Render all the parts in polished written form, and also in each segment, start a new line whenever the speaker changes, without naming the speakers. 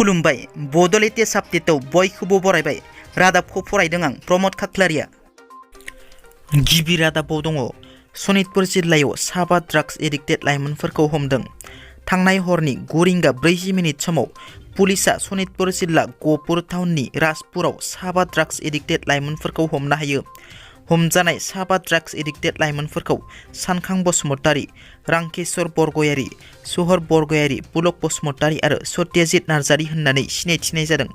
खुलुमबाय बड' लेटेस्ट आपडेटआव बयखौबो बरायबाय। रादाबखौ फरायदों आं प्रमद खाख्लारिया। गिबि रादाबाव दङ सनितपुर जिल्लायाव साबा ड्राग्स एडिक्टेड लाइमोनफोरखौ हमदों। थांनाय हरनि 9:40 समाव पुलिसआ सनितपुर जिल्ला गहपुर टाउननि राजपुराव साबा ड्राग्स एडिक्टेड लाइमोनफोरखौ हमनो हायो। हमजानाय साबा ड्राग्स एडिक्टेड लाइमोनफोरखौ सानखां बसुमतारी, रांकेश्वर बरगयारी, सहर बरगयारी, पुलक बसुमतारी आरो सत्यजित नार्जारी होननानै सिनायथिनाय जादों।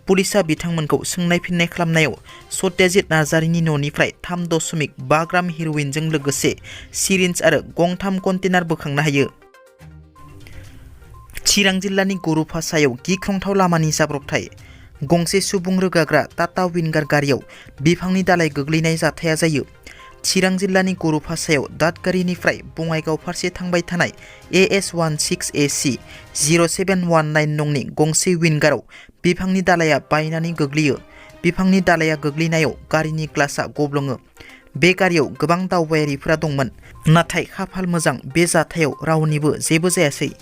पुलिसआ बिथांमोनखौ सोंनाय फिननाय खालामनायाव सत्यजित नार्जारीनि न'निफ्राय 3.5 ग्राम हेर'इनजों लोगोसे सिरिन्ज आरो गंथाम कन्टेनार बोखांनो हायो। चिरां जिल्लानि गरुफासायाव गिख्रंथाव लामानि जाब्रबथाय। गंसे सुबुं रोगाग्रा टाटा विंगार गारियाव बिफांनि दालाइ गोग्लैनाय जाथाया जायो। चिरां जिल्लानि गरुफासायाव दादगारिनिफ्राय बङाइगाव फारसे थांबाय थानाय AS16AC 0719 नंनि गंसे विंगाराव बिफांनि दालाइया बायनानै गोग्लैयो। बिफांनि दालाइया गोग्लैनायाव गारिनि ग्लासआ गब्लङो। बे गारियाव गोबां दावबायारिफोरा दंमोन, नाथाय खाफाल मोजां बे जाथायाव रावनिबो जेबो जायासै।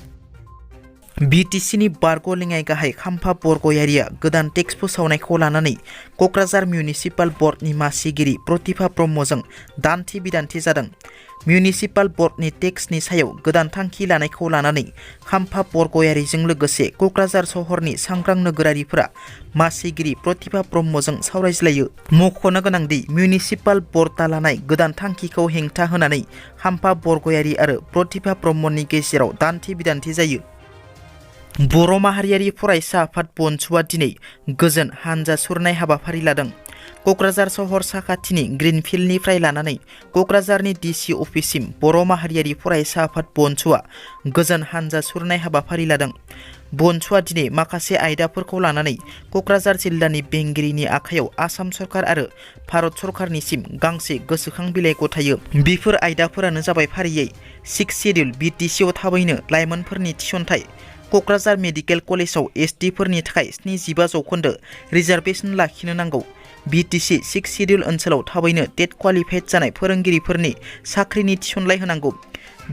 BTCनि बारग' लेङाइ गाहाय खाम्फा बरगयारिया गोदान टेक्स फोसावनायखौ लानानै क'क्राझार मिउनिसिपाल बर्डनि मासिगिरि प्रतिभा ब्रह्मजों दान्थे बिदान्थे जादों। मिउनिसिपाल बर्डनि टेक्सनि सायाव गोदान थांखि लानायखौ लानानै खाम्फा बरगयारिजों लोगोसे क'क्राझार सहरनि सांग्रां नोगोरारिफोरा मासिगिरि प्रतिभा ब्रह्मजों सावरायज्लायो। मख'नो गोनांदि मिउनिसिपाल बर्डआ लानाय गोदान थांखिखौ हेंथा होनानै खाम्फा बरगयारि आरो प्रतिभा ब्रह्मनि गेजेराव दान्थे बिदान्थे जायो। बर' माहारियारि फरायसा आफाद बनसुआ दिनै गोजोन हानजा सुरनाय हाबाफारि लादों। क'क्राझार सहर साखाथिनि ग्रिनफिल्डनिफ्राय लानानै क'क्राझारनि DC अफिससिम बर' माहारियारि फरायसा आफाद बनसुआ गोजोन हानजा सुरनाय हाबाफारि लादों। बनसुआ दिनै माखासे आयदाफोरखौ लानानै क'क्राझार जिल्लानि बेंगिरिनि आखायाव आसाम सरकार आरो भारत सरकारनिसिम गांसे गोसोखां बिलाइ गथायो। बेफोर आयदाफोरानो जाबाय फारियै 6 शेड्युल BTCआव थाबैनो लाइमोनफोरनि थिसनथाइ, क'क्राझार मेडिकेल कलेजाव ST फोरनि थाखाय 75% रिजार्भेसन लाखिनो नांगौ, BTC 6 शेड्युल ओनसोलाव थाबैनो टेट क्वालिफाइड जानाय फोरोंगिरिफोरनि साख्रिनि थिसनलाइ होनांगौ,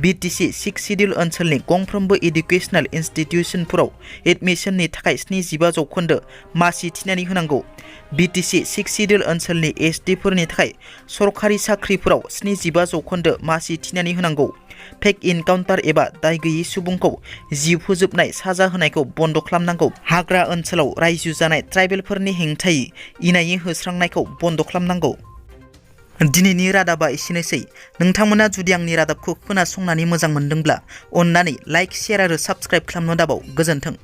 BTC 6 शेड्युल ओनसोलनि गंफ्रोमबो एडुकेसनेल इनस्टिट्युसनफोराव एडमिसननि थाखाय 75% मासि थिनानै होनांगौ, BTC 6 शेड्युल ओनसोलनि ST फोरनि थाखाय सरखारि साख्रिफोराव 75% मासि थिनानै होनांगौ, फेक इनकाउन्टार एबा दाय गैयै सुबुंखौ जिउ फोजोबनाय साजा होनायखौ बन्द' खालामनांगौ, हाग्रा ओनसोलाव रायजो जानाय ट्राइबेलफोरनि हेंथायै इनायै होस्रांनायखौ बन्द' खालामनांगौ। दिनैनि रादाबा एसेनोसै। नोंथांमोना जुदि आंनि रादाबखौ खोनासंनानै मोजां मोनदोंब्ला अन्नानै लाइक, शेयार आरो साबस्क्राइब खालामनो दाबाव। गोजोन्थों।